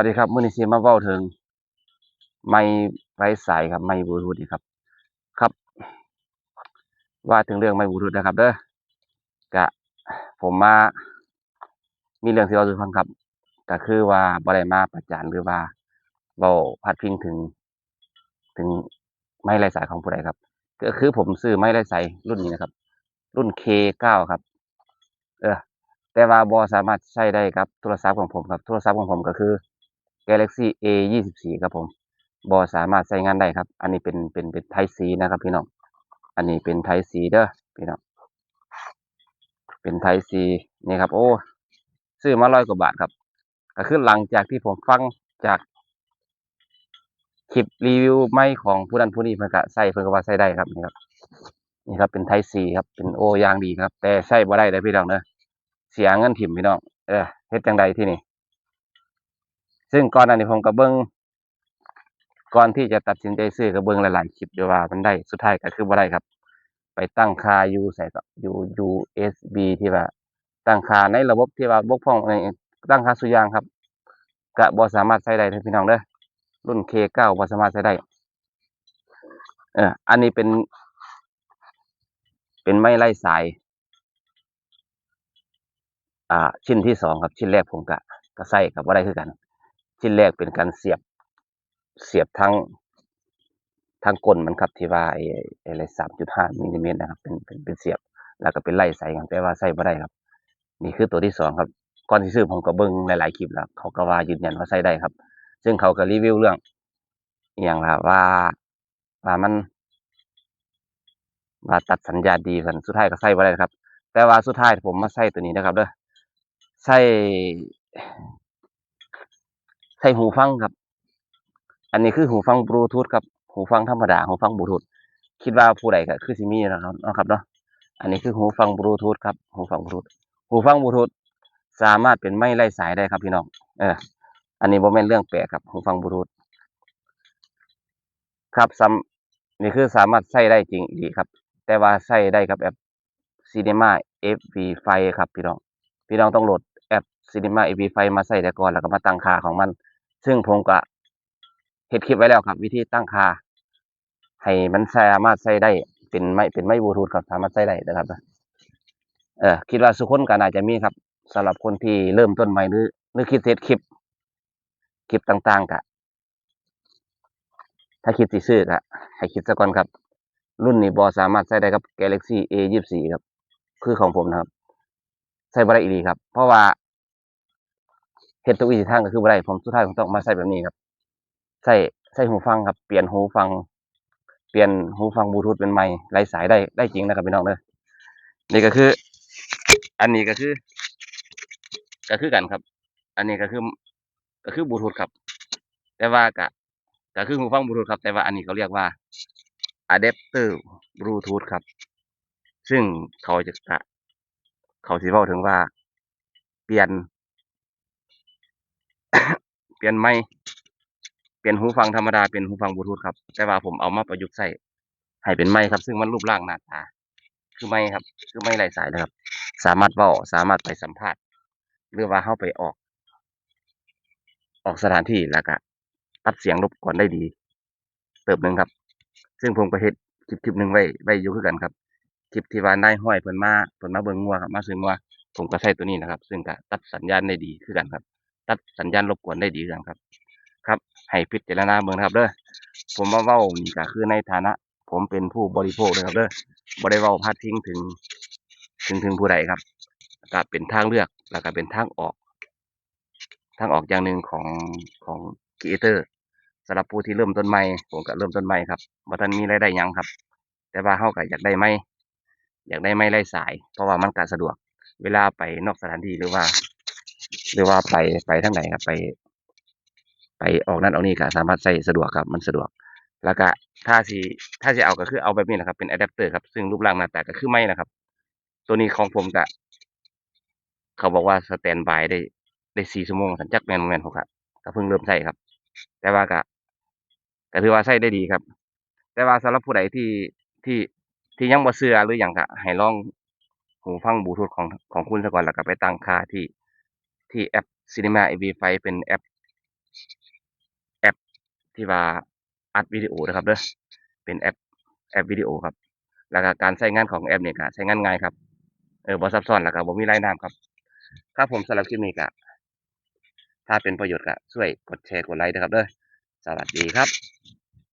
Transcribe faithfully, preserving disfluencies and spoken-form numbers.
วัสดีครับ มื้อนี้สิมาเว้าถึงไมค์ไร้สายครับ ไมค์บลูทูธนี่ครับ ครับ ว่าถึงเรื่องไมค์บลูทูธนะครับเด้อ กะผมมา มีเรื่องสิเว้าสู่ฟังครับ ก็คือว่าบ่ได้มาประจานหรือว่าเว้าพาดพิงถึง ถึงไมค์ไร้สายของผู้ใดครับ ก็คือผมซื้อไมค์ไร้สายรุ่นนี้นะครับ รุ่น เค เก้า ครับ เออ แต่ว่าบ่สามารถใช้ได้กับโทรศัพท์ของผมครับ โทรศัพท์ของผมก็คือ Galaxy เอ ยี่สิบสี่ ครับผม บ่สามารถใช้งานได้ครับ อันนี้เป็น เป็น เป็น Type C นะครับพี่น้อง อันนี้เป็น Type C เด้อพี่น้อง เป็น Type C นี่ครับ โอ้ ซื้อมาร้อยกว่าบาทครับ ก็คือหลังจากที่ผมฟังจากคลิปรีวิวไมค์ของผู้นั้นผู้นี้ เพิ่นก็ใช้ เพิ่นก็ว่าใช้ได้ครับ นี่ครับ นี่ครับ เป็น Type C ครับ เป็น โอ้ อย่างดีครับ แต่ใช้บ่ได้เด้อพี่น้องเด้อ เสียเงินถิ่มพี่น้อง เออ เฮ็ดจั่งใดทีนี้ ซึ่งก่อนหน้านี้ผมก็เบิ่ง ก่อนที่จะตัดสินใจซื้อก็เบิ่งหลายๆคลิปอยู่ว่ามันได้ สุดท้ายก็คือบ่ได้ครับ ไปตั้งค่าอยู่ไสก็ อยู่ ยู เอส บี ที่ว่าตั้งค่าในระบบที่ว่าบกพร่อง ในตั้งค่าสู่อย่างครับ ก็บ่สามารถใช้ได้เด้อพี่น้องเด้อ รุ่น เค เก้า บ่สามารถใช้ได้ เออ อันนี้เป็น เป็นไมค์ไร้สาย อ่า ชิ้นที่สองครับ ชิ้นแรกผมก็ ก็ใช้ก็บ่ได้คือกัน ชิ้นแรกเป็นการเสียบ เสียบทั้ง ทั้งก้นมันครับ ที่ว่าไอ้ ไอ้อะไร สามจุดห้ามิลลิเมตรนะครับ เป็น เป็น เป็นเสียบ แล้วก็เป็นไร้สายกัน แต่ว่าใช้บ่ได้ครับ นี่คือตัวที่สองครับ ก่อนสิซื้อผมก็เบิ่งหลายๆคลิปแล้ว เขาก็ว่ายืนยันว่าใช้ได้ครับ ซึ่งเขาก็รีวิวเรื่อง อิหยังล่ะ ว่า ว่ามัน ว่าตัดสัญญาณดี ซั่น สุดท้ายก็ใช้บ่ได้ครับ แต่ว่าสุดท้ายผมมาใช้ตัวนี้นะครับเด้อ ใช้ ใช้หูฟังครับ อันนี้คือหูฟังบลูทูธครับ หูฟังธรรมดา หูฟังบลูทูธ คิดว่าผู้ใดก็คือสิมีแล้วเนาะครับเนาะ อันนี้คือหูฟังบลูทูธครับ หูฟังบลูทูธ หูฟังบลูทูธสามารถเป็นไมค์ไร้สายได้ครับพี่น้อง เออ อันนี้บ่แม่นเรื่องแปลกครับ หูฟังบลูทูธ ครับ สำ นี่คือสามารถใช้ได้จริงอีหลีครับ แต่ว่าใช้ได้กับแอป Cinema เอฟ วี ไฟว์ ครับพี่น้อง พี่น้องต้องโหลดแอป Cinema เอฟ วี ไฟว์ มาใช้แต่ก่อน แล้วก็มาตั้งค่าของมัน ซึ่งผมก็เฮ็ดคลิปไว้แล้วครับ วิธีตั้งค่า ให้มันสามารถใช้ได้ เป็นไมค์ เป็นไมค์บลูทูธครับ สามารถใช้ได้นะครับ เออ คิดว่าทุกคนก็น่าจะมีครับ สำหรับคนที่เริ่มต้นใหม่ หรือ หรือคิดเฮ็ดคลิป คลิปต่างๆ ก็ ถ้าคิดสิซื้อก็ให้คิดซะก่อนครับ รุ่นนี้บ่สามารถใช้ได้กับ Galaxy เอ ยี่สิบสี่ ครับ คือของผมนะครับ ใช้บ่ได้อีหลีครับ เพราะว่าเฮ็ดทุกวิถีทางก็คือบ่ได้ ผม สุดท้ายผมต้องมาใช้แบบนี้ครับ ใช้ ใช้หูฟังครับ เปลี่ยนหูฟัง เปลี่ยนหูฟังบลูทูธเป็นไมค์ไร้สายได้ ได้จริงนะครับพี่น้องเด้อ นี่ก็คือ อันนี้ก็คือ ก็คือกันครับ อันนี้ก็คือ ก็คือบลูทูธครับ แต่ว่าก็ ก็คือหูฟังบลูทูธครับ แต่ว่าอันนี้เขาเรียกว่าอะแดปเตอร์บลูทูธครับ ซึ่งเขาจะ เขาสิเว้าถึงว่า เปลี่ยน เปลี่ยนไมค์ เปลี่ยนหูฟังธรรมดาเป็นหูฟังบลูทูธครับ แต่ว่าผมเอามาประยุกต์ใช้ให้เป็นไมค์ครับ ซึ่งมันรูปร่างหน้าตา คือไมค์ครับ คือไมค์ไร้สายเลยครับ สามารถเว้า สามารถไปสัมภาษณ์ หรือว่าเราไปออก ออกสถานที่ แล้วก็ตัดเสียงรบกวนได้ดี เติบหนึ่งครับ ซึ่งผมก็เฮ็ดคลิป คลิปหนึ่งไว้ ไว้อยู่คือกันครับ คลิปที่ว่านายฮ้อยเพิ่นมา เพิ่นมาเบิ่งงัวครับ มาซื้องัว ผมก็ใช้ตัวนี้นะครับ ซึ่งก็ตัดสัญญาณได้ดีคือกันครับ ตัดสัญญาณรบกวนได้ดีคือกันครับ ครับ ให้พิจารณาเบิ่งนะครับเด้อ ผมมาเว้านี่ก็คือในฐานะผมเป็นผู้บริโภคเด้อครับเด้อ บ่ได้เว้าพาดพิงถึง ถึง ถึงผู้ใดครับ ก็เป็นทางเลือก แล้วก็เป็นทางออก ทางออกอย่างหนึ่งของ ของครีเอเตอร์ สำหรับผู้ที่เริ่มต้นใหม่ ผมก็เริ่มต้นใหม่ครับ บ่ทันมีรายได้หยังครับ แต่ว่าเราก็อยากได้ไมค์ อยากได้ไมค์ไร้สาย เพราะว่ามันก็สะดวก เวลาไปนอกสถานที่ หรือว่า หรือว่าไป ไปทางใดครับ ไป ไปออกนั่นออกนี่ก็สามารถใช้สะดวกครับ มันสะดวก แล้วก็ถ้าสิ ถ้าสิเอาก็คือเอาแบบนี้นะครับ เป็นอะแดปเตอร์ครับ ซึ่งรูปร่างหน้าตาก็คือไมค์นะครับ ตัวนี้ของผมก็ เขาบอกว่าสแตนด์บายได้ ได้สี่ชั่วโมง ซั่น จักแม่นบ่แม่น ผมก็ ก็เพิ่งเริ่มใช้ครับ แต่ว่าก็ ก็ถือว่าใช้ได้ดีครับ แต่ว่าสำหรับผู้ใดที่ ที่ ที่ยังบ่เชื่อหรือหยัง ก็ให้ลองหูฟังบลูทูธของ ของคุณซะก่อน แล้วก็ไปตั้งค่าที่ ที่แอป Cinema เอ วี ไฟว์ เป็นแอป ที่ว่าอัดวิดีโอนะครับเด้อ เป็นแอป แอปวิดีโอครับ แล้วก็การใช้งานของแอปนี่ก็ใช้งานง่ายครับ เออ บ่ซับซ้อน แล้วก็บ่มีลายน้ำครับ ครับผม สำหรับคลิปนี้ก็ ถ้าเป็นประโยชน์ก็ช่วยกดแชร์ กดไลค์นะครับเด้อ สวัสดีครับ